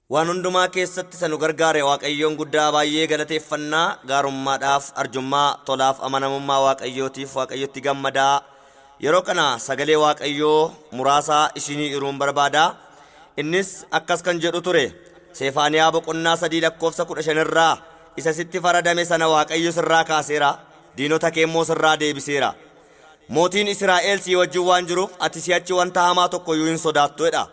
Waan hundumaa keessatti isa nu gargaare Waaqayyoon guddaa baay'ee galateeffannaa. Gaarummaadhaaf, arjummaa, tolaaf, amanamummaa Waaqayyootiif Waaqayyotti gammadaa. Yeroo kana sagalee Waaqayyoo muraasa isinii hiruun barbaada. Innis akkas kan jedhu ture. Seefaaniyaa boqonnaa 3 lakkoofsa 15 irraa isa sitti faradame sana Waaqayyo sirraa kaaseera, diinota kee immoo sirraa deebiseera. Mootiin Israa'el sii wajjin waan jiruuf ati si'achi wanta hamaa tokko iyyuu hin sodaattu jedha.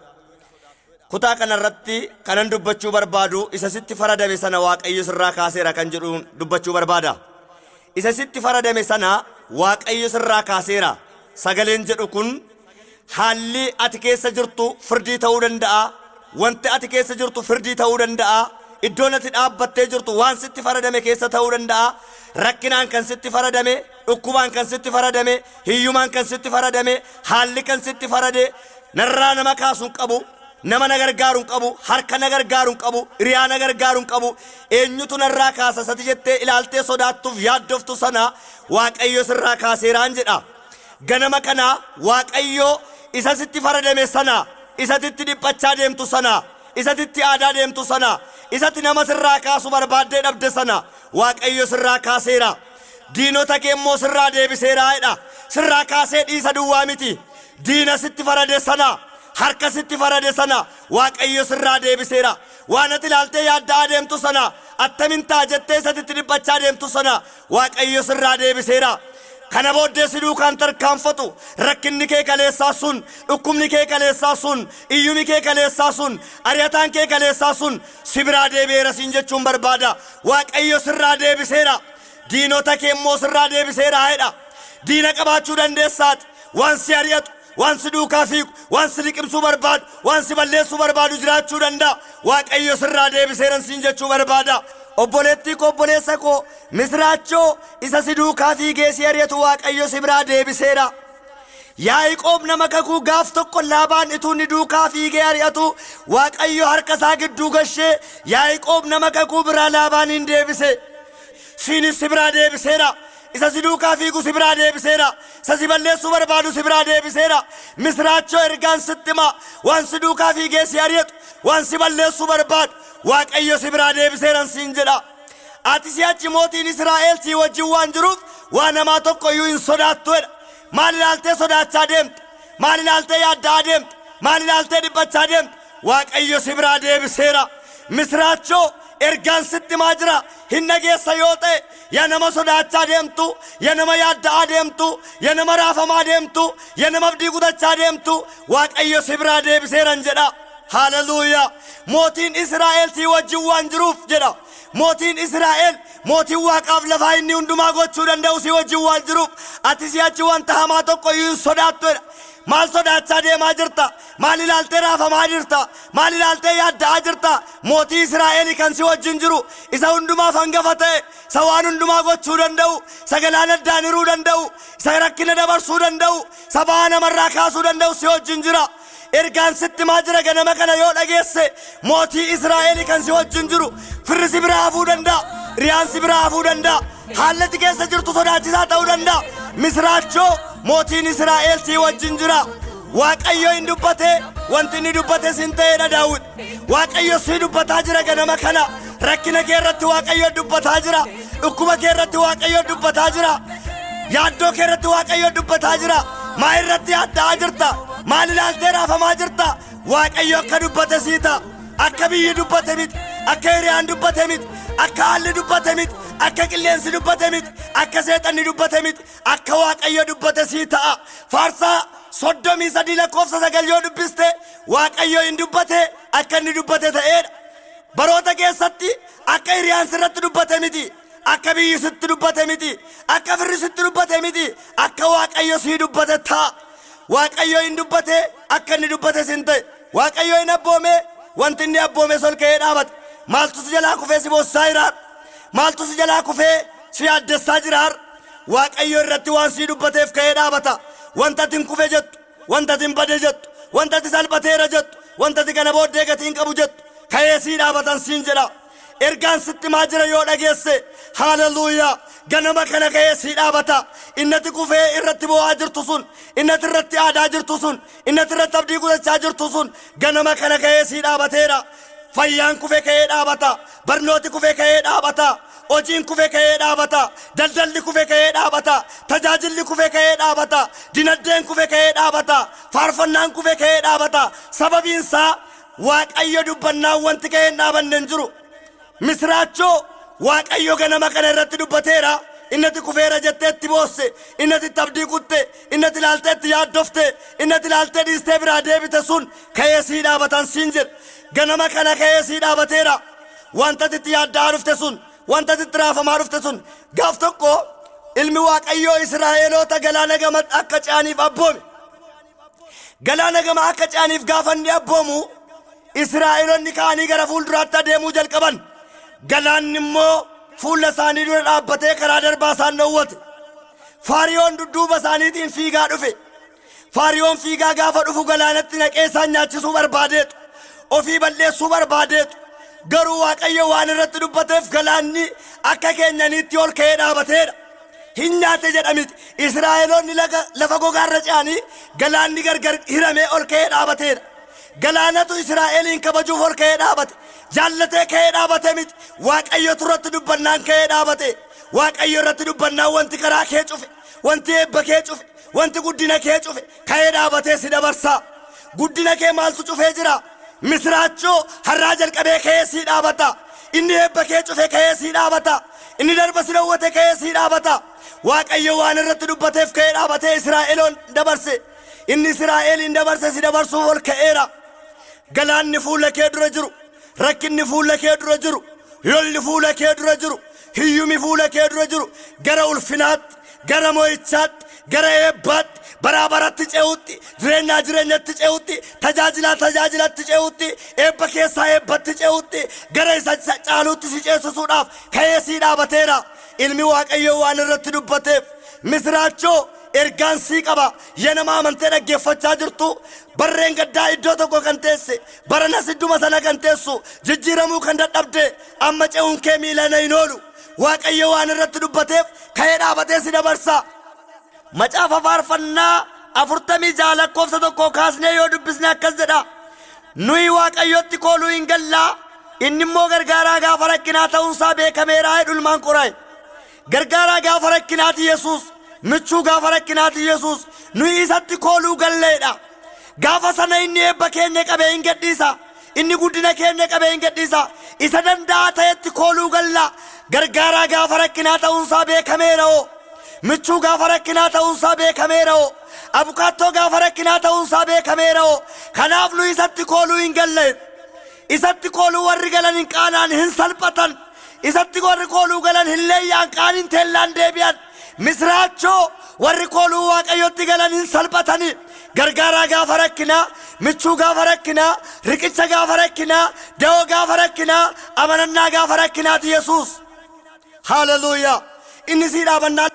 Kutaa kana irratti kanan dubbachuu barbaadu isa sitti faradame sana Waaqayyo sirraa kaaseera kan jedhuun dubbachuu barbaada. Isa sitti faradame sana Waaqayyo sirraa kaaseera sagaleen jedhu kun haalli ati keessa jirtu firdii ta'uu danda'a. Wanti ati keessa jirtu firdii ta'uu danda'a. Iddoon ati dhaabbattee jirtu waan sitti faradame keessa ta'uu danda'a. Rakkinaan kan sitti faradame, dhukkubaan kan sitti faradame, hiyyumaan kan sitti faradame, haalli kan sitti farade, narraa nama kaasu hin qabu, nama na gargaaru hin qabu, harka na gargaaru hin qabu, hiriyaa na gargaaru hin qabu, eenyutu narraa kaasa isati jettee ilaaltee sodaattuuf yaaddoftu sana Waaqayyo sirraa kaaseeraan jedha. Ganama kana Waaqayyo isa sitti faradame sana, isatitti dhiphachaa deemtu sana, isatitti aadaa deemtu sana, isati nama sirraa kaasu barbaaddee dhabde sana Waaqayyo sirraa kaaseera. Diinota kee immoo sirraa deebiseera jedha. Sirraa kaasee dhiisa duwwaa miti. Diina sitti farade sana, harka sitti farade sana Waaqayyo sirraa deebiseera. Waan ati ilaaltee yaadda'aa deemtu sana, attamin ta'a jettee isati itti dhiphachaa deemtu sana Waaqayyo sirraa deebiseera. Kana booddee si duukaan tarkaanfatu. Rakkinni kee kaleessaa sun, dhukkubni kee kaleessaa sun, iyyumi kee kaleessaa sun, ari'ataan kee kaleessaa sun si biraa deebi'eera siin jechuun barbaada. Waaqayyo sirraa deebiseera. Diinota kee immoo sirraa deebiseera jedha. Diina qabaachuu dandeessaati. Waan si ari'atu, waan si duukaa fiigu, waan si liqimsuu barbaadu, waan si balleessuu barbaadu jiraachuu danda'a. Waaqayyo sirraa deebiseeran siin jechuu barbaada. Obboleettii koo, obboleessa koo, misiraachoo isa si duukaa fiigee si ari'atu Waaqayyo si biraa deebiseera. Yaa'iqoob nama kakuu gaaf tokko Laabaan ituu inni duukaa fiigee ari'atu Waaqayyo harka isaa gidduu gashee Yaa'iqoob nama kakuu biraa Laabaaniin deebise. Siinis si biraa deebiseera. Isa si duukaa fiigu si biraa deebiseera. Isa si balleessuu barbaadu si biraa deebiseera. Misiraachoo ergaan sitti hima. Waan si duukaa fiigee si ari'atu, waan si balleessuu barbaadu Waaqayyo si biraa deebiseeran siin jedha. Ati si'achi mootiin Israa'el sii wajjin waan jiruuf waan hamaa tokko iyyuu hin sodaattu jedha. Maal ilaaltee sodaachaa deemta? Maal ilaaltee yaadda'aa deemta? Maal ilaaltee dhiphachaa deemta? Waaqayyo si biraa deebiseera. Misiraachoo ergaan sitti himaa jira. Hin dhageessa yoo ta'e, ya nama sodaachaa deemtu, ya nama yaadda'aa deemtu, ya nama raafamaa deemtu, ya nama abdii kutachaa deemtu, Waaqayyo si biraa deebiseeran jedha. Haleluuyaa! Mootiin Israa'el sii wajjin waan jiruuf jedha. Mootiin Israa'el, mootiin waaqaaf lafaa inni hundumaa gochuu danda'u sii wajjin waan jiruuf, ati si'achi wanta hamaa tokko iyyuu hin sodaattu jedha. Maal sodaachaa deemaa jirta? Maal ilaaltee raafamaa jirta? Maal ilaaltee yaadda'aa jirta? Mootii Israa'el kan si wajjin jiru, isa hundumaaf hangafa ta'e, isa waan hundumaa gochuu danda'u, isa galaana addaan hiruu danda'u, isa rakkina dabarsuu danda'u, isa ba'aa namarraa kaasuu danda'u si wajjin jira. Ergaan sitti himaa jira ganama kana yoo dhageesse, mootii Israa'el kan si wajjin jiru, firri si biraa hafuu danda'a, riyaan si biraa hafuu danda'a, haalli ati keessa jirtu sodaachisaa ta'uu danda'a. Misiraachoo mootiin Israa'el si wajjin jira. Waaqayyo hin dubbate, wanti inni dubbate sin ta'eedha Daawit. Waaqayyo si dubbataa jira ganama kana. Rakkina kee irratti Waaqayyo dubbataa jira. Dhukkuba kee irratti Waaqayyo dubbataa jira. Yaaddoo kee irratti Waaqayyo dubbataa jira. Maa irratti yaadda'aa jirta? Maal ilaaltee raafamaa jirta? Waaqayyo akka dubbate sii ta'a. Akka biyyi dubbate miti. Akka hiriyaan dubbate miti. Akka haalli dubbate miti. Akka qilleensi dubbate miti. Akka seexanni dubbate miti. Akka Waaqayyo dubbate sii ta'a. Faarsaa 33 lakkoofsa 9 yoo dubbiste, Waaqayyo hin dubbate, akka inni dubbate ta'eedha. Baroota keessatti akka hiriyaan sirratti dubbate miti. Akka biyyi sitti dubbate miti. Akka firri sitti dubbate miti. Akka Waaqayyo sii dubbate ta'a. Waaqayyo hin dubbate, akka inni dubbate sin ta'e. Waaqayyo hin abboome, wanti inni abboome sol ka'ee dhaabate. Maaltu si jalaa kufee si boossaa jira? Maaltu si jalaa kufee si yaaddessaa jira? Waaqayyo irratti waan sii dubbateef ka'ee dhaabata. Wanta ati hin kufe jettu, wanta ati hin bade jettu, wanta ati salphateera jettu, wanta ati kana booddee gatii hin qabu jettu, ka'ee sii dhaabatan siin jedha. Ergaan sitti himaa jira yoo dhageesse, haaleluyyaa, ganama kana ka'ee sii dhaabata. Innati kufee irratti boo'aa jirtu sun, innati irratti aadaa jirtu sun, innati irratti abdii kutachaa jirtu sun ganama kana ka'ee sii dhaabateera. Fayyaan kufe ka'ee dhaabata. Barnooti kufe ka'ee dhaabata. Hojiin kufe ka'ee dhaabata. Daldalli kufe ka'ee dhaabata. Tajaajilli kufe ka'ee dhaabata. Dinaddeen kufe ka'ee dhaabata. Faarfannaan kufe ka'ee dhaabata. Sababiin isaa Waaqayyo dubbannaan wanti ka'ee hin dhaabanne hin jiru. Misiraachoo Waaqayyo ganama kana irratti dubbateera. Inni ati kufeera jettee itti boosse, inni ati itti abdii kutte, inni ati ilaaltee itti yaaddofte, inni ati ilaaltee dhiistee biraa deebite sun ka'ee sii dhaabatan siin jedha. Ganama kana ka'ee sii dhaabateera. Wanta ati itti yaadda'aa dhufte sun, wanta ati itti raafamaa dhufte sun, gaaf tokko ilmi Waaqayyoo Israa'eloota galaana gama akka ce'aniif abboome. Galaana gama akka ce'aniif gaafa inni abboomu, Israa'eloonni ka'anii gara fuulduraatti adeemuu jalqaban. Galaanni immoo fuula isaanii dura dhaabbatee karaa darbaa isaan dhowwate. Faariyoon dudduuba isaaniitiin fiigaa dhufe. Faariyoon fiigaa gaafa dhufu galaanatti naqee isaan nyaachisuu barbaadeetu. Ofii balleessuu barbaadeetu. Garuu Waaqayyo waan irratti dubbateef galaanni akka keenyaniitti ol ka'ee dhaabateedha. Hin nyaate jedha miti. Israa'eloonni laga lafa gogaarra ce'anii galaanni gargar hiramee ol ka'ee dhaabateera. Galaanatu Israa'eliin kabajuuf ol ka'ee dhaabate. Jaallatee ka'ee dhaabate miti. Waaqayyotu irratti dubbannaan ka'ee dhaabate. Waaqayyo irratti dubbannaan wanti karaa kee cufe, wanti eebba kee cufe, wanti guddina kee cufe ka'ee dhaabatee si dabarsa. Guddina kee maaltu cufee jira? Misiraachoo har'aa jalqabee ka'ee sii dhaabata. Inni eebba kee cufe ka'ee sii dhaabata. Inni darba si dhowwate ka'ee sii dhaabata. Waaqayyo waan irratti dubbateef ka'ee dhaabatee Israa'eloon dabarse. Inni Israa'eliin dabarse si dabarsuuf ol ka'eera. Galaanni fuula kee dura jiru, rakkinni fuula kee dura jiru, lolli fuula kee dura jiru, hiyyumi fuula kee dura jiru, gara ulfinaatti, gara mo'ichaatti, gara eebbaatti, baraa baratti ce'utti, jireenyaa jireenyatti ce'utti, tajaajilaa tajaajilatti ce'utti, eebba keessaa eebbatti ce'utti, gara isa caaluutti si ceesisuudhaaf ka'ee sii dhaabateera. Ilmi Waaqayyoo waan irratti dubbateef, misiraachoo ergaan sii qaba. Ya nama amantee dhaggeeffachaa jirtu, barreen gaddaa iddoo tokko kan teesse, baranas idduma sana kan teessu, jijjiiramuu kan dadhabde, amma ce'uun kee miilana hin oolu. Waaqayyo waan irratti dubbateef ka'ee dhaabatee si dabarsa. Macaafa Faarfannaa 46 lakkoofsa 1 kaasnee yoo dubbisne akkas jedha. Nuyi Waaqayyotti kooluu hin gallaa, inni immoo gargaaraa gaafa rakkinaa ta'uunsaa beekameeraa jedhu ilmaan Qoraay. Gargaaraa gaafa rakkinaati Yesuus, michuu gaafa rakkinaati Yesuus, nuyi isatti kooluu galleedha. Gaafa sana inni eebba keenya qabee hin gadhiisa. Inni guddina keenya qabee hin gadhiisa. Isa danda'aa ta'etti kooluu galla. Gargaaraa gaafa rakkinaa ta'uunsaa beekameera hoo. Michuu gaafa rakkinaa ta'uunsaa beekameera hoo. Abukaattoo gaafa rakkinaa ta'uunsaa beekameera hoo. Kanaaf nu isatti kooluu hin galle. Isatti kooluu warri galan hin qaanaan, hin salphatan. Isatti warri kooluu galan hin leeyya'an, qaaniin teellaan deebi'an. Misiraachoo warri kooluu Waaqayyotti galan hin salphatani. Gargaaraa gaafa rakkinaa, michuu gaafa rakkinaa, riqicha gaafa rakkinaa, da'oo gaafa rakkinaa, amanannaa gaafa rakkinaati Yesuus. Haleluuyaa! Inni sii dhaabannaa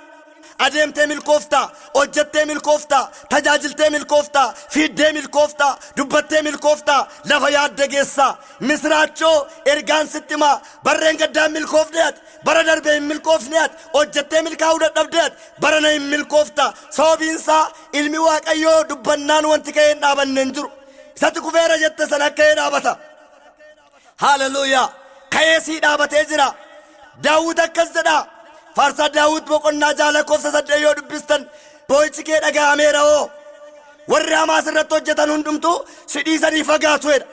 adeemtee milkooftaa, hojjettee milkooftaa, tajaajiltee milkooftaa, fiiddee milkooftaa, dubbattee milkooftaa, lafa yaadde geessaa. Misiraachoo ergaan sitti himaa, barreen gaddaa hin milkoofne ati, bara darbee hin milkoofne ati, hojjettee milkaa'uu dadhabde ati, barana hin milkoofta. Sababiin isaa ilmi Waaqayyoo dubbannaan wanti ka'ee hin dhaabanne hin jiru. Isatti kufeera jette sana ka'ee dhaabata. Haleluuyaa! Ka'ee sii dhaabatee jira. Daawit akkas jedha. Faarsaa Daawit boqonnaa 6 lakkoofsa 8 yoo dubbistan, boo'ichi kee dhaga'ameera hoo. Warri hamaas irratti hojjetan hundumtuu si dhiisanii fagaatu jedha.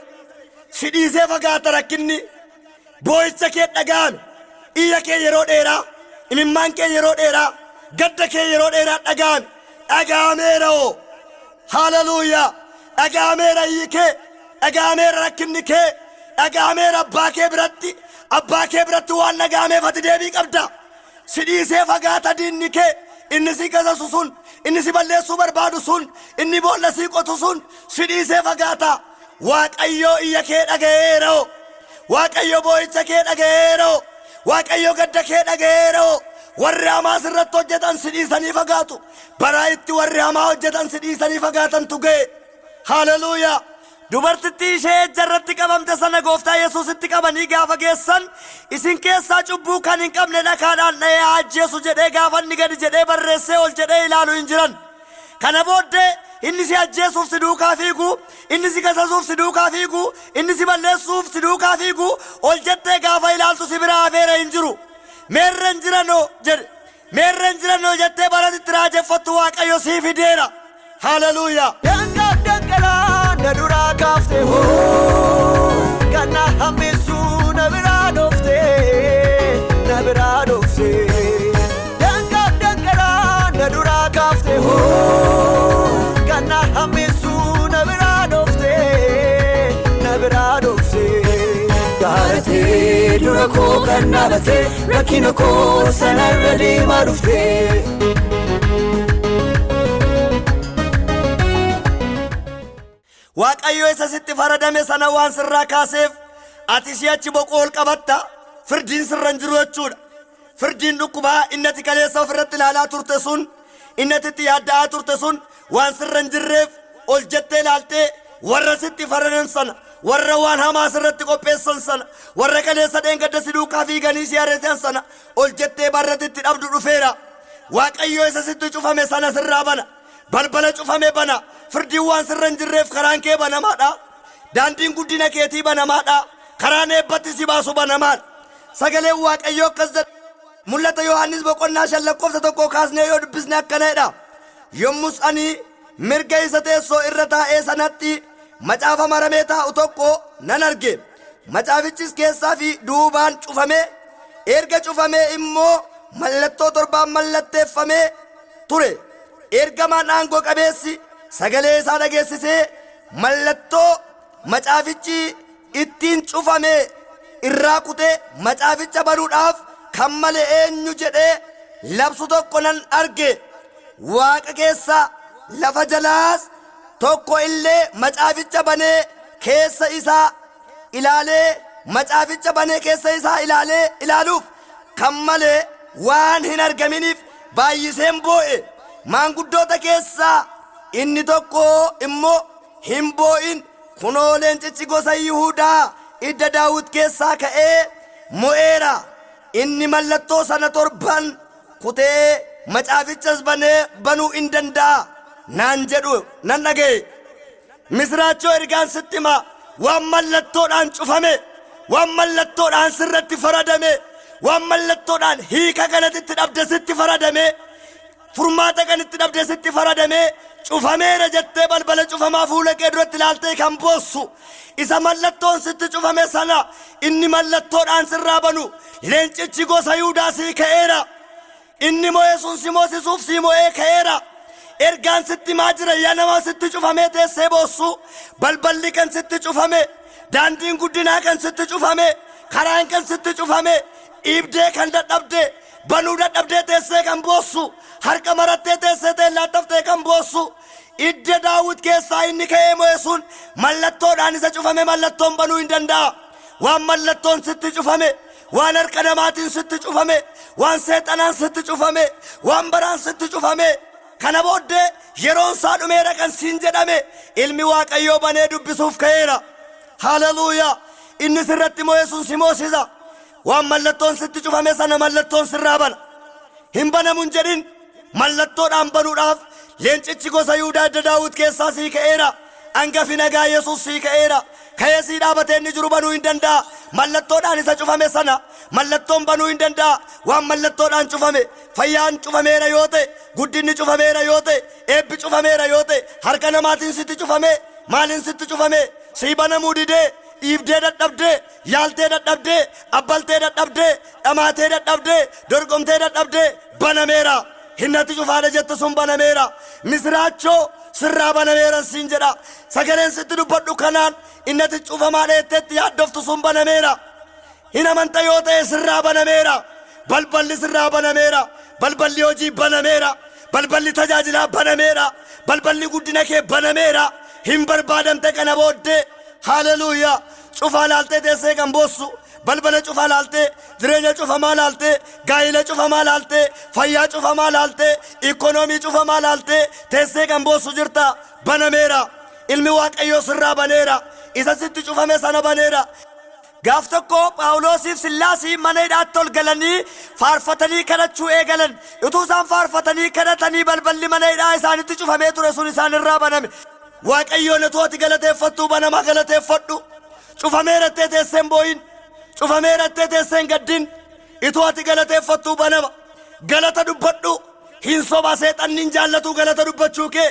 Si dhiisee fagaata rakkinni. Boo'icha kee dhaga'ame. Iyya kee yeroo dheeraa, imimmaan kee yeroo dheeraa, gadda kee yeroo dheeraa dhaga'ame. Dhaga'ameera hoo. Haleluuyaa! Dhaga'ameera iyyi kee, dhaga'ameera rakkinni kee, dhaga'ameera abbaa kee biratti, abbaa kee biratti waan dhaga'ameef ati deebii qabda. Si dhiisee fagaata diinni kee, inni si kasasu sun, inni si balleessuu barbaadu sun, inni boolla si qotu sun si dhiisee fagaata. Waaqayyoo iyya kee dhaga'eera hoo. Waaqayyo boo'icha kee dhaga'eeroo. Waaqayyo gadda kee dhaga'eeroo. Warri hamaa sirratti hojjetan si dhiisanii fagaatu. Baraa itti warri hamaa hojjetan si dhiisanii fagaatantu ga'e. Haleluuyaa! Dubartittii ishee ejja irratti qabamte sana Gooftaa Yesuusitti qabanii gaafa geessan, isin keessaa cubbuu kan hin qabne dhakaadhaan dha'ee haa ajjeesu jedhee gaafa inni gadi jedhee barreessee ol jedhee ilaalu hin jiran. Kana booddee inni si ajjeesuuf si duukaa fiigu, inni si kasasuuf si duukaa fiigu, inni si balleessuuf si duukaa fiigu, ol jettee gaafa ilaaltu si biraa hafeera hin jiru. Meerre hin jiranoo jedhe. Meerre hin jiranoo jettee bara itti raajeffattu Waaqayyo sii fideera. Haleluuyaa! Danqaaf danqaraa na duraa kaafte hoo, kan na hammeessu na biraa dhoofte, na biraa dhoofte. Danqaaf danqaraa na duraa kaafte hoo, kan na hammeessu na biraa dhoofte, na biraa dhoofte. Gaaratee dura koo kan dhaabatte, rakkina koo sanarra deemaa dhufte. Waaqayyo isa sitti faradame sana waan sirraa kaaseef ati si'achi boqoo ol qabatta, firdiin sirra hin jiru jechuudha. Firdiin dhukkubaa inni ati kaleessa ofirratti ilaalaa turte sun, inni ati itti yaadda'aa turte sun waan sirra hin jirreef ol jettee ilaaltee warra sitti faradan sana, warra waan hamaa sirratti qopheessan sana, warra kaleessa dheengadda si duukaa fiiganii si ari'atan sana ol jettee barratti itti dhabdu dhufeera. Waaqayyo isa sitti cufame sana sirraa bana. Balbala cufame bana. Firdiin waan sirra hin jirreef karaan kee banamaadha. Daandiin guddina keetii banamaadha. Karaan eebbatti si baasu banamaadha. Sagaleen Waaqayyoo akkas jedha. Mul'ata Yohaannis boqonnaa 5 lakkoofsa 1 kaasnee yoo dubbisne akkana jedha. Yommus ani mirga isa teessoo irra taa'ee sanatti macaafa maramee taa'u tokko nan arge. Macaafichis keessaa fi duubaan cufamee, erga cufamee immoo mallattoo torbaan mallatteeffamee ture. Ergamaan aangoo qabeessi sagalee isaa dhageessisee mallattoo macaafichi ittiin cufame irraa kutee macaaficha banuudhaaf kan male eenyu jedhee labsu tokko nan arge. Waaqa keessa lafa jalaas tokko illee macaaficha banee keessa isaa ilaalee macaaficha banee keessa isaa ilaalee ilaaluuf kan male waan hin argaminiif baay'iseen boo'e. Maanguddoota keessaa inni tokko immoo, hin boo'in, kunoo leencichi gosa Yihuudaa idda Daawit keessaa ka'ee mo'eera. Inni mallattoo sana torban kutee macaafichas banee banuu in danda'a naan jedhu nan dhaga'e. Misiraachoo ergaan sitti hima, waan mallattoodhaan cufame, waan mallattoodhaan sirratti faradame, waan mallattoodhaan hiika kanatti itti dhabde sitti faradame, furmaata kan itti dhabde sitti faradame, cufameera jettee balbala cufamaa fuula kee duratti ilaaltee kan boossu, isa mallattoon sitti cufame sana inni mallattoodhaan sirraa banu leencichi gosa Yihudaa sii ka'eera. Inni mo'ee sun si moosisuuf sii mo'ee ka'eera. Ergaan sitti himaa jira, yaa nama sitti cufamee teessee boossu, balballi kan sitti cufame, daandiin guddinaa kan sitti cufame, karaan kan sitti cufame, dhiibdee kan dadhabde, banuu dadhabdee teessee kan boossu, harka marattee teessee teellaattaftee kan boossu, idda Daawit keessaa inni ka'ee mo'e sun mallattoodhaan isa cufame mallattoon banuu hin danda'a. Waan mallattoon sitti cufame, waan harka namaatiin sitti cufame, waan seexanaan sitti cufame, waan baraan sitti cufame, kana booddee yeroon isaa dhumeera kan siin jedhame ilmi Waaqayyoo banee dubbisuuf ka'eera. Haleluuyaa! Inni sirratti mo'e sun si moosisa. Waan mallattoon sitti cufame sana mallattoon sirraa bana. Hin banamu hin jedhin, mallattoodhaan banuudhaaf leencichi gosa Yihudaa idda Daawit keessaa sii ka'eera. Angafi nagaa Yesuus sii ka'eera. Ka'ee sii dhaabatee inni jiru banuu hin danda'a. Mallattoodhaan isa cufame sana mallattoon banuu hin danda'a. Waan mallattoodhaan cufame, fayyaan cufameera yoo ta'e, guddinni cufameera yoo ta'e, eebbi cufameera yoo ta'e, harka namaatiin sitti cufame, maaliin sitti cufame, sii banamuu didee, dhiibdee dadhabdee, yaaltee dadhabdee, abbaltee dadhabdee, dhamaatee dadhabdee, dorgomtee dadhabdee, banameera. Hinnati cufaadha jettu sun banameera. Misiraachoo sirraa banameera siin jedha. Sagaleen sitti dubbadhu kanaan innati cufamaa dheetteetti yaaddoftu sun banameera. Hin amanta yoo ta'e sirraa banameera. Balballi sirraa banameera. Balballi hojii banameera. Balballi tajaajilaa banameera. Balballi guddina kee banameera. Hin barbaadamte kana booddee. Haleluuyaa! Cufaa laaltee teessee kan boossu, balbala cufaa laaltee, jireenya cufamaa laaltee, gaa'ila cufamaa laaltee, fayyaa cufamaa laaltee, ikoonoomii cufamaa laaltee teessee kan boossu jirta. Banameera. Ilmi Waaqayyoo sirraa baneera. Isa sitti cufame sana baneera. Gaaf tokko Phaawulosiif Sillaasii mana hidhaatti ol galanii faarfatanii kadhachuu eegalan. Utuu isaan faarfatanii kadhatanii balballi mana hidhaa isaanitti cufamee ture sun isaan irraa baname. Waaqayyoon utuu ati galateeffattuu banamaa galateeffadhu. Cufameera jettee teessee hin boo'in. Cufameera jettee teessee hin gaddin. Utuu ati galateeffattuu banama. Galata dubbadhu. Hin soba, seexanni hin jaallatu galata dubbachuu kee.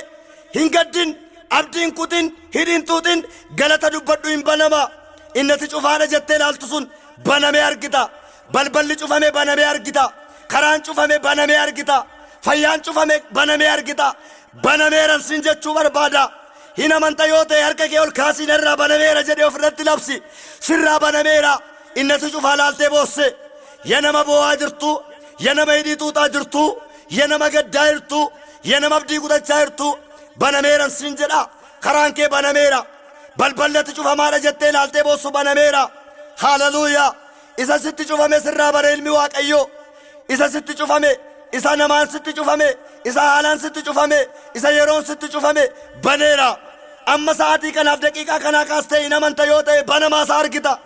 Hin gaddin, abdiin kutin, hidhiin tuuxin, galata dubbadhu, hin banama. Inni ati cufaadha jettee ilaaltu sun banamee argita. Balballi cufame banamee argita. Karaan cufame banamee argita. Fayyaan cufame banamee argita. Banameeran sin jechuu barbaada. Hin amanta yoo ta'e harka kee ol kaasii narraa banameera jedhee ofirratti labsi. Sirraa banameera. Inni ati cufaa laaltee boosse. Ya nama boo'aa jirtu, ya nama hidhii xuuxaa jirtu, ya nama gaddaa jirtu, ya nama abdii kutachaa jirtu, banameeran sin jedha. Karaan kee banameera. Balballi ati cufamaadha jettee ilaaltee boossu banameera. Haleluuyaa! Isa sitti cufame sirraa bare ilmi Waaqayyoo. Isa sitti cufame, isa namaan sitti cufame, isa haalaan sitti cufame, isa yeroon sitti cufame baneera. Amma sa'aatii kanaaf daqiiqaa kanaa kaastee hin amanta yoo ta'e banamaa isaa argita.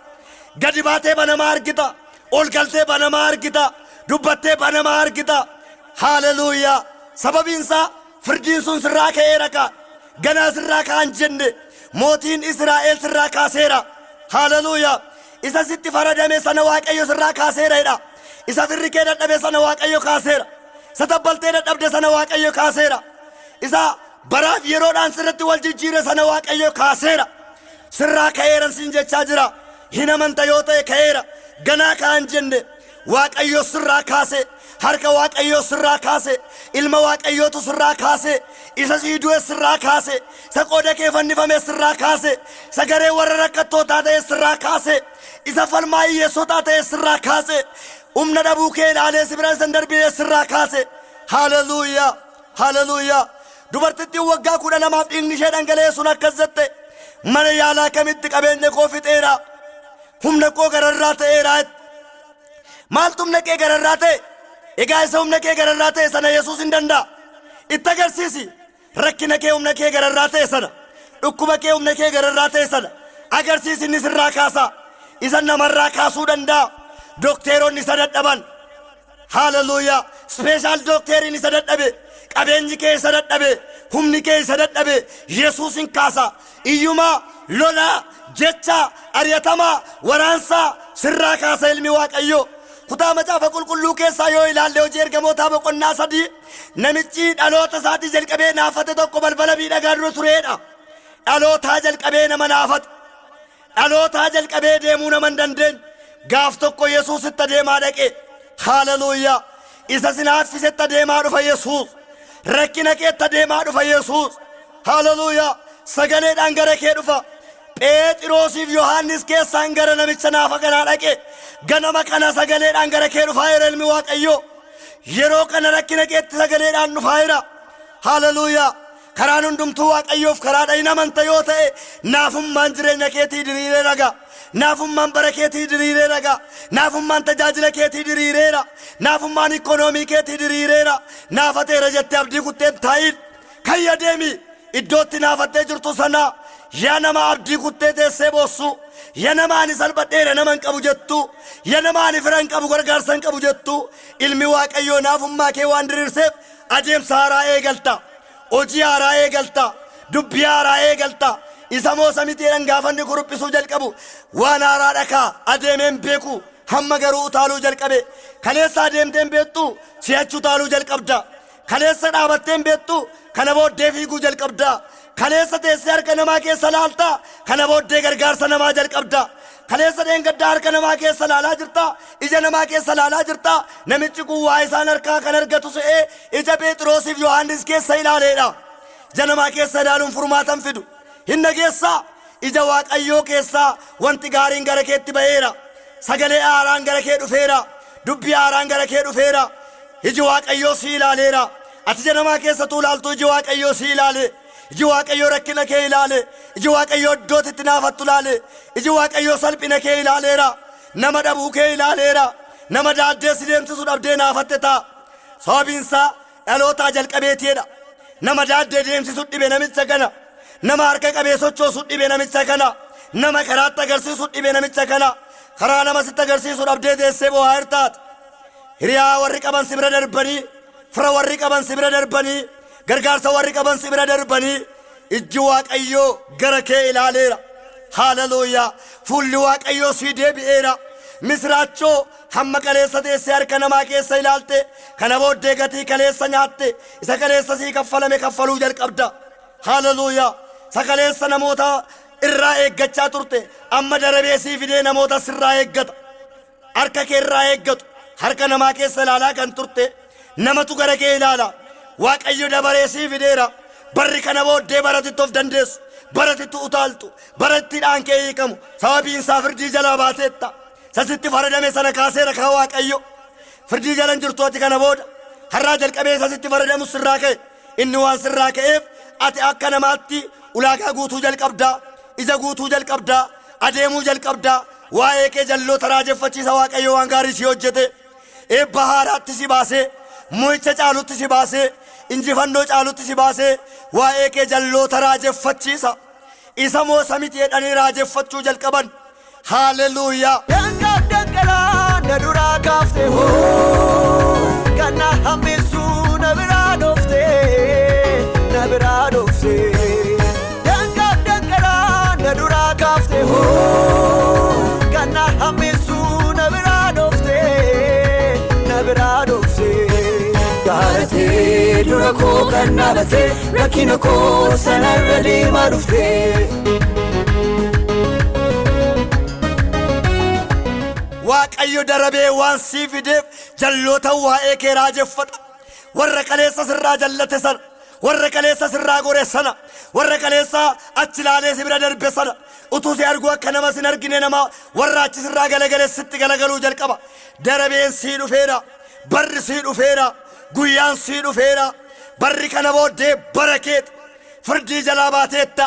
Gadi baatee banamaa argita. Ol galtee banamaa argita. Dubbattee banamaa argita. Haleluuyaa! Sababiin isaa firdiin sun sirraa ka'eera kaa. Ganaa sirraa ka'an jenne, mootiin Israa'el sirraa kaaseera. Haleluuyaa! Isa sitti faradame sana Waaqayyo sirraa kaaseera jedha. Isa firri kee dadhabe sana Waaqayyo kaaseera. Isa tabbaltee dadhabde sana Waaqayyo kaaseera. Isa baraaf yeroodhaan sirratti wal jijjiire sana Waaqayyo kaaseera. Sirraa ka'eeran siin jechaa jira. Hin amanta yoo ta'e ka'eera. Ganaa ka'an jenne, Waaqayyo sirraa kaase. Harka Waaqayyoo sirraa kaase. Ilma Waaqayyootu sirraa kaase. Isa sii du'e sirraa kaase. Isa qooda kee fannifame sirraa kaase. Isa garee warra rakkattootaa ta'e sirraa kaase. Isa falmaa hiyyeessotaa ta'e sirraa kaase. Humna dhabuu kee ilaalee si bira isan darbine sirraa kaase. Haleluuyaa! Haleluuyaa! Dubartittiin waggaa 12f dhiigni ishee dhangala'e sun akkas jette: mana yaalaa kamitti qabeenya koo fixeera, humna koo gararraa ta'eera. Maaltu humna kee gararraa ta'e? Egaa isa humna kee gararraa ta'e sana Yesuus hin danda'a. Itti agarsiisi. Rakkina kee humna kee gararraa ta'e sana, dhukkuba kee humna kee gararraa ta'e sana agarsiisi, inni sirraa kaasaa. Isa namarraa kaasuu danda'a. Dokteeronni isa dadhaban. Haleluuyaa! Special dookteriin isa dadhabe, qabeenyi kee isa dadhabe, humni kee isa dadhabe, Yesuus hin kaasa. Iyyumaa, lolaa, jecha, ari'atamaa, waraansaa sirraa kaasa ilmi Waaqayyoo. Kutaa Macaafa Qulqulluu keessaa yoo ilaalle, Hojii Ergamootaa boqonnaa 3, namichi dhaloota isaatii jalqabee naafate tokko balbala miidhagaa dura tureedha. Dhalootaa jalqabee nama naafate. Dhalootaa jalqabee deemuu nama hin dandeenye. Gaaf tokko Yesuusitti adeemaa dhaqe. Haleluuyaa! Isa sin haaffisetti adeemaa dhufa Yesuus. Rakkina keetti adeemaa dhufa Yesuus. Haleluuyaa! Sagaleedhaan gara kee dhufa. Pheexiroosiif Yohaannis keessaan gara namicha naafa kanaa dhaqe. Ganama kana sagaleedhaan gara kee dhufaa jira ilmi Waaqayyoo. Yeroo kana rakkina keetti sagaleedhaan dhufaa jira. Haleluuyaa! Karaan hundumtuu Waaqayyoof karaadha. Hin amanta yoo ta'e naafummaan jireenya keetii diriiree raga. Naafummaan bara keetii diriiree raga. Naafummaan tajaajila keetii diriireera. Naafummaan ikoonoomii keetii diriireera. Naafateera jettee abdii kutteen taa'in. Kayya deemi. Iddootti naafattee jirtu sana, yaa nama abdii kuttee teessee boossu, yaa nama ani salphadheera, nama hin qabu jettu, yaa nama ani fira hin qabu, gargaarsa hin qabu jettu, ilmi Waaqayyoo naafummaa kee waan diriirseef adeemsa haaraa eegalta. Hojii haaraa eegalta. Dubbii haaraa eegalta. Isa moosa mitiidhaan gaafa inni kuruphisuu jalqabu waan haaraa dhakaa adeemeen beeku hamma garuu utaaluu jalqabe. Kaleessa adeemteen beektu si'achi utaaluu jalqabda. Kaleessa dhaabatteen beektu kana booddee fiiguu jalqabda. Kaleessa teessee harka namaa keessa laalta, kana booddee gargaarsa namaa jalqabda. Kaleessa dheengaddaa harka namaa keessa laalaa jirta, ija namaa keessa laalaa jirta. Namichi kun waa isaan harkaa kan argatu se'ee ija Phexrosiif Yohaannis keessa ilaaleedha. Ija namaa keessa ilaaluun furmaatan fidu. Hin dhageessaa? Ija Waaqayyoo keessaa wanti gaariin gara keetti ba'eera. Sagalee haaraan gara kee dhufeera. Dubbii haaraan gara kee dhufeera. Iji Waaqayyoo si ilaaleera. Ati ija namaa keessa utuu ilaaltu iji Waaqayyoo si ilaale. Iji Waaqayyoo rakkina kee ilaale. Iji Waaqayyoo iddootti itti naafattu ilaale. Iji Waaqayyoo salphina kee ilaaleera. Nama dhabuu kee ilaaleera. Nama daaddee si deemsisu dhabdee naafatte ta'a. Sababiin isaa dhalootaa jalqabeetiidha. Nama daaddee deemsisu dhibe namicha kana. Nama harka qabee sochoosu dhibe namicha kana. Nama karaatti agarsiisu dhibe namicha kana. Karaa nama sitti agarsiisu dhabdee teessee bo'aa jirtaati. Hiriyaa warri qaban si bira darbanii, fira warri qaban si bira darbanii, gargaarsa warri qaban si bira darbanii, ijji Waaqayyoo gara kee ilaaleera. Haleluuyaa! Fuulli Waaqayyoo sii deebi'eera. Misiraachoo hamma kaleessa teessee harka namaa keessa ilaalte, kana booddee gatii kaleessa nyaatte, isa kaleessa sii kaffalame kaffaluu jalqabda. Haleluuyaa! Isa kaleessa namoota irraa eeggachaa turte, amma darabee sii fidee namoota sirraa eeggata. Harka kee irraa eeggatu. Harka namaa keessa ilaalaa kan turte, namatu gara kee ilaala. Waaqayyo dabaree sii fideera. Barri kana booddee baratitti of dandeessu, baratitti utaaltu, baratti hidhaan kee hiikamu. Sababiin isaa firdii jalaa baateetta. Sasitti faradame sana kaaseera kaa Waaqayyo. Firdii jala hin jirtu ati kana booda. Har'aa jalqabee sasitti faradamu sirraa ka'e. Inni waan sirraa ka'eef ati akka namaatti ulaagaa guutuu jalqabdaa, ija guutuu jalqabdaa, adeemuu jalqabdaa. Waa'ee kee jalloota raajeffachiisa. Waaqayyo waan gaarii si hojjete. Eebba haaraatti si baasee, mo'icha caalutti si baasee, injifannoo caalutti si baasee, waa'ee kee jalloota raajeffachiisa. Isa moosa miti jedhanii raajeffachuu jalqaban. Haleluuyaa! Danqaaf danqaraa na duraa kaafte hoo, kan na hambisu na biraa dhoofte, na biraa dhoofte. Danqaaf danqaraa na duraa kaafte hoo, kan na hambisu na biraa dhoofte, na biraa dhoofte. Gaaratee dura koo kan dhaabatte, rakkina koo sanarra deemaa dhufte. Waaqayyo darabee waan sii fideef jalloota waa'ee kee raajeffata. Warra kaleessa sirraa jallate sana, warra kaleessa sirraa gore sana, warra kaleessa achi ilaalee si bira darbe sana, utuu si argu akka nama sin argine nama warra achi sirraa galagale sitti galagaluu jalqaba. Darabeen sii dhufeera, barri sii dhufeera, guyyaan sii dhufeera. Barri kana booddee bara keeti. Firdii jalaa baateetta.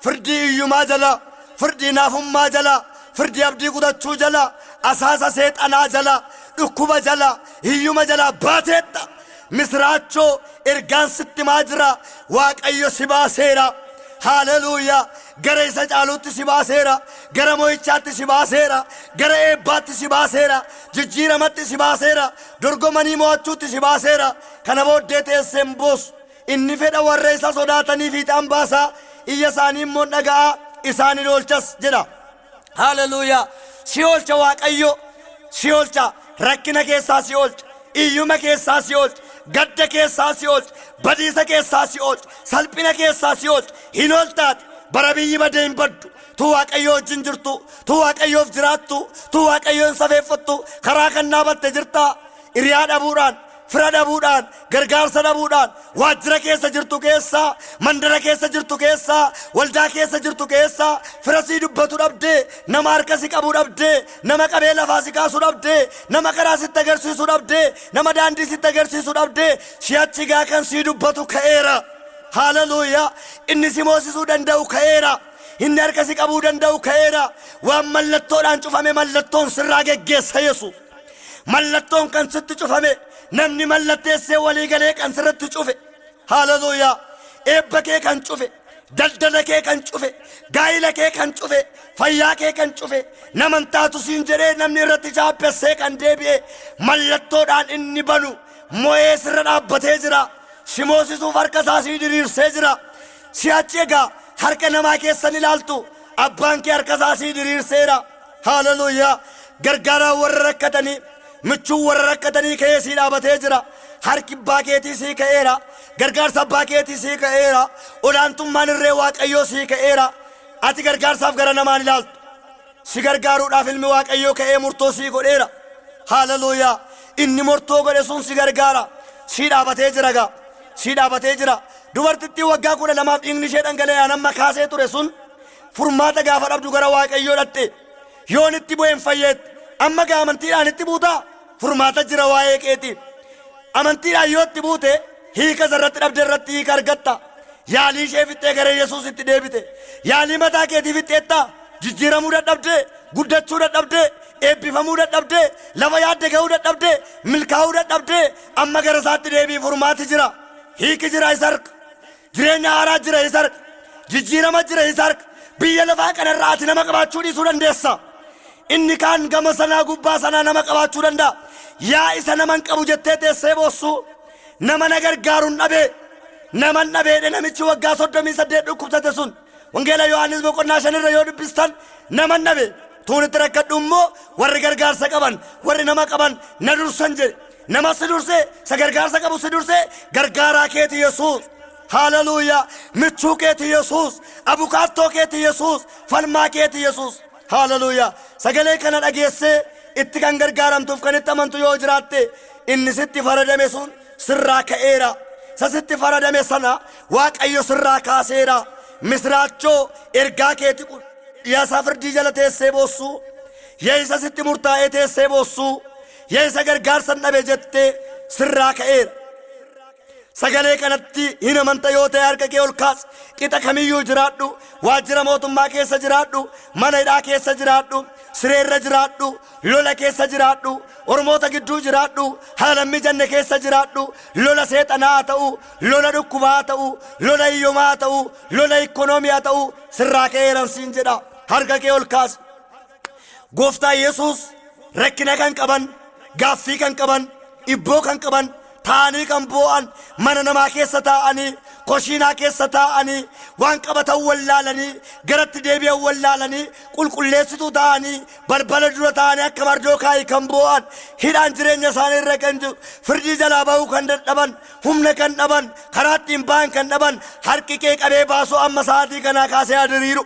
Firdii iyyumaa jalaa, firdii naafummaa jalaa, firdii abdii kutachuu jalaa, asaasa seexanaa jalaa, dhukkuba jalaa, hiyyuma jalaa baateetta. Misiraachoo ergaan sitti himaa jira. Waaqayyo si baaseera. Haleluuyaa! Gara isa caalutti si baaseera. Gara mo'ichaatti si baaseera. Gara eebbaatti si baaseera. Jijjiiramatti si baaseera. Dorgomanii mo'achuutti si baaseera. Kana booddee teessee hin boosu. Inni fedha warra isa sodaatanii fiixaan baasaa, iyya isaanii immoo dhaga'aa, isaan hin oolchas jedha. Haleluuyaa! Si oolcha Waaqayyo, si oolcha, rakkina keessaa si oolcha, iyyuma keessaa si oolcha, gadda keessaa si oolcha, badiisa keessaa si oolcha, salphina keessaa si oolcha. Hin ooltaati. Bara biyyi badee hin baddu. Tu Waaqayyo wajjin jirtu, tu Waaqayyoof jiraattu, tu Waaqayyoon safeeffattu, karaa kan dhaabatte jirta. Hiriyaa dhabuudhaan, fira dhabuudhaan, gargaarsa dhabuudhaan, waajjira keessa jirtu keessaa, mandara keessa jirtu keessaa, waldaa keessa jirtu keessaa, fira sii dubbatu dhabdee, nama harka si qabu dhabdee, nama qabee lafaa si kaasu dhabdee, nama karaa sitti agarsiisu dhabdee, nama daandii sitti agarsiisu dhabdee, si'achi gaa kan sii dubbatu ka'eera. Haleluuyaa! Inni si moosisuu danda'u ka'eera. Inni harka si qabuu danda'u ka'eera. Waan mallattoodhaan cufame mallattoon sirraa geggeessa Yesuus. Mallattoon kan sitti cufame, namni mallatteessee walii galee kan sirratti cufe. Haleluuyaa! Eebba kee kan cufe, daldala kee kan cufe, gaa'ila kee kan cufe, fayyaa kee kan cufe, naman taatu siin jedhee namni irratti chaappessee kan deebi'e, mallattoodhaan inni banu mo'ee sirra dhaabbatee jira. Si moosisuuf harka isaa sii diriirsee jira. Si'achi egaa harka namaa keessan ilaaltu, abbaan kee harka isaa sii diriirseera. Haleluuyaa! Gargaaraan warra rakkatanii, michuun warra rakkatanii ka'ee sii dhaabatee jira. Harki abbaa keetii sii ka'eera. Gargaarsa abbaa keetii sii ka'eera. Olaantummaan irree Waaqayyoo sii ka'eera. Ati gargaarsaaf gara namaan ilaaltu. Si gargaaruudhaaf ilmi Waaqayyoo ka'ee murtoo sii godheera. Haleluuyaa! Inni murtoo godhe sun si gargaara. Sii dhaabatee jira gaa. Sii dhaabatee jira. Dubartittiin waggaa 12f dhiigni ishee dhangala'ee amma kaasee ture sun furmaata gaafa dhabdu gara Waaqayyoo dhatte. Yoon itti bu'een fayyeetti. Amma gaa amantiidhaan itti buutaa? Furmaata jira waa'ee keetiif. Amantiidhaan yoo itti buute hiika isarratti dhabde irratti hiika argatta. Yaalii ishee fixxee gara Yesuusitti deebite. Yaalii mataa keetii fixxeettaa? Jijjiiramuu dadhabdee, guddachuu dadhabdee, eebbifamuu dadhabdee, lafa yaadde ga'uu dadhabdee, milkaa'uu dadhabdee, amma gara isaatti deebi'i, furmaati jira. Hiiki jira isa harka. Jireenya haaraa jira isa harka. Jijjiirama jira isa harka. Biyya lafaa kanarraa ati nama qabaachuu dhiisuu dandeessa. Inni kaan gama sanaa gubbaa sanaa nama qabaachuu danda'a. Yaa isa nama hin qabu jettee teessee boossu, nama na gargaaruun dhabee, naman dhabeedhe namichi waggaa 38 dhukkubsate sun. Wangeela Yohaannis boqonnaa 5 irra yoo dubbistan, naman dhabe, tuunitti rakkadhu immoo warri gargaarsa qaban, warri nama qaban na dursan jedhe. Nama si dursee, isa gargaarsa qabu si dursee, gargaaraa keeti Yesuus. Haleluuyaa! Michuu keeti Yesuus, abukaattoo keeti Yesuus, falmaa keeti Yesuus. Haleluuyaa! Sagalee kana dhageessee itti kan gargaaramtuuf kan itti amantu yoo jiraatte, inni sitti faradame sun sirraa ka'eera. Isa sitti faradame sana Waaqayyo sirraa kaaseera. Misiraachoo ergaa keeti kun. Yaa isa firdii jala teessee boossu, yaa isa sitti murtaa'ee teessee boossu, yaa isa gargaarsa hin dhabe jettee, sirraa ka'eera. Sagalee kanatti hin amanta yoo ta'e, harka kee ol kaas. Qixa kamiyyuu jiraadhu, waajjira mootummaa keessa jiraadhu, mana hidhaa keessa jiraadhu, sireerra jiraadhu, lola keessa jiraadhu, ormoota gidduu jiraadhu, haala hin mijanne keessa jiraadhu, lola seexanaa haa ta'u, lola dhukkubaa haa ta'u, lola hiyyomaa haa ta'u, lola ikkonoomii haa ta'u, sirraa ka'eeran siin jedha. Harka kee ol kaas. Gooftaa Yesuus, rakkina kan qaban, gaaffii kan qaban, ibboo kan qaban, taa'anii kan boo'an, mana namaa keessa taa'anii, koshiinaa keessa taa'anii, waan qabatan wallaalanii, garatti deebi'an wallaalanii, qulqulleessituu ta'anii, balbala dura taa'anii akka Mardookaayii kan boo'an, hidhaan jireenya isaanii irra kan jiru, firdii jalaa bahuu kan dadhaban, humna kan dhaban, karaa ittiin ba'an kan dhaban, harki kee qabee baasuu amma sa'aatii kanaa kaasee adiriiru.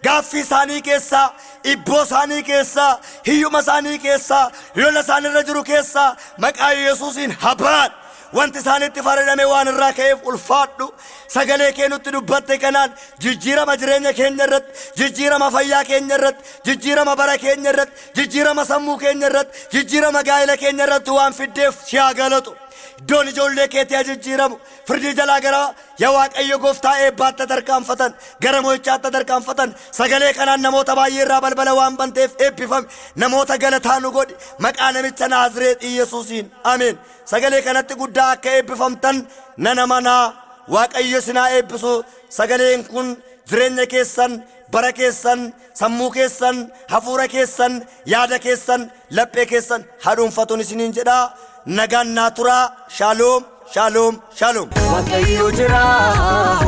Gaaffii isaanii keessaa, ibboo isaanii keessaa, hiyyuma isaanii keessaa, lola isaanirra jiru keessaa maqaa Yesuusiin habaan. Wanti isaanitti faradame waan irraa ka'eef ulfaadhu. Sagalee kee nutti dubbatte kanaan jijjiirama jireenya keenya irratti, jijjiirama fayyaa keenya irratti, jijjiirama bara keenya irratti, jijjiirama sammuu keenya irratti, jijjiirama gaa'ela keenya irratti waan fiddeef si haa galatu. Iddoon ijoollee keetii haa jijjiiramu. Firdii jalaa gara, yaa Waaqayyo gooftaa, eebbaatti tarkaanfatan, gara mo'ichaatti tarkaanfatan. Sagalee kanaan namoota baay'ee irraa balbala waan banteef eebbifame. Namoota galataa nu godhi, maqaa namicha Naazreet Yesuusiin, ameen. Sagalee kanatti guddaa akka eebbifamtan nan amanaa. Waaqayyo isinaa eebbisu. Sagaleen kun jireenya keessan, bara keessan, sammuu keessan, hafuura keessan, yaada keessan, laphee keessan haadhuunfatuun isiniin jedhaa. Nagaan naa turaa. Shaaloom, shaaloom, shaaloom. Waaqayyo jira,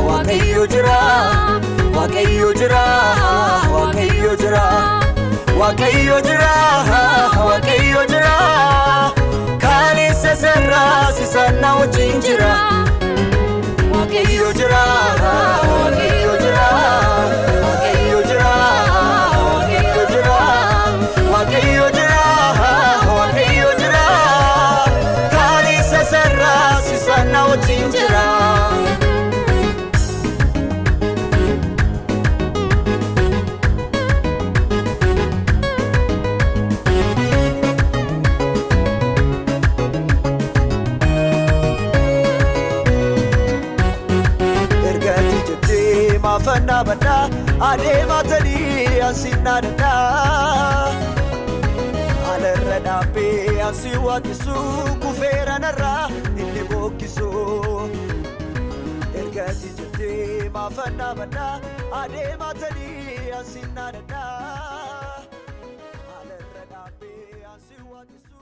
Waaqayyo jira, Waaqayyo jira, Waaqayyo jira, Waaqayyo jira, Waaqayyo jira. Kaleessa sarara sisanna wajjin jira. Waaqayyo jira, Waaqayyo jira, Waaqayyo jira, Waaqayyo jira, Waaqayyo jira, Waaqayyo jira. Kaleessa sarara sisanna wajjin jira. Ergatti jettee maafannaa baddaa adeematanii ansiin dhaadadhaa. Alarra dhaabbee ansi waaqessu, kufeera narraa inni bookkisu. Ergatti jettee maafannaa baddaa adeematanii ansiin dhaadadhaa. Alarra dhaabbee ansi waaqessu.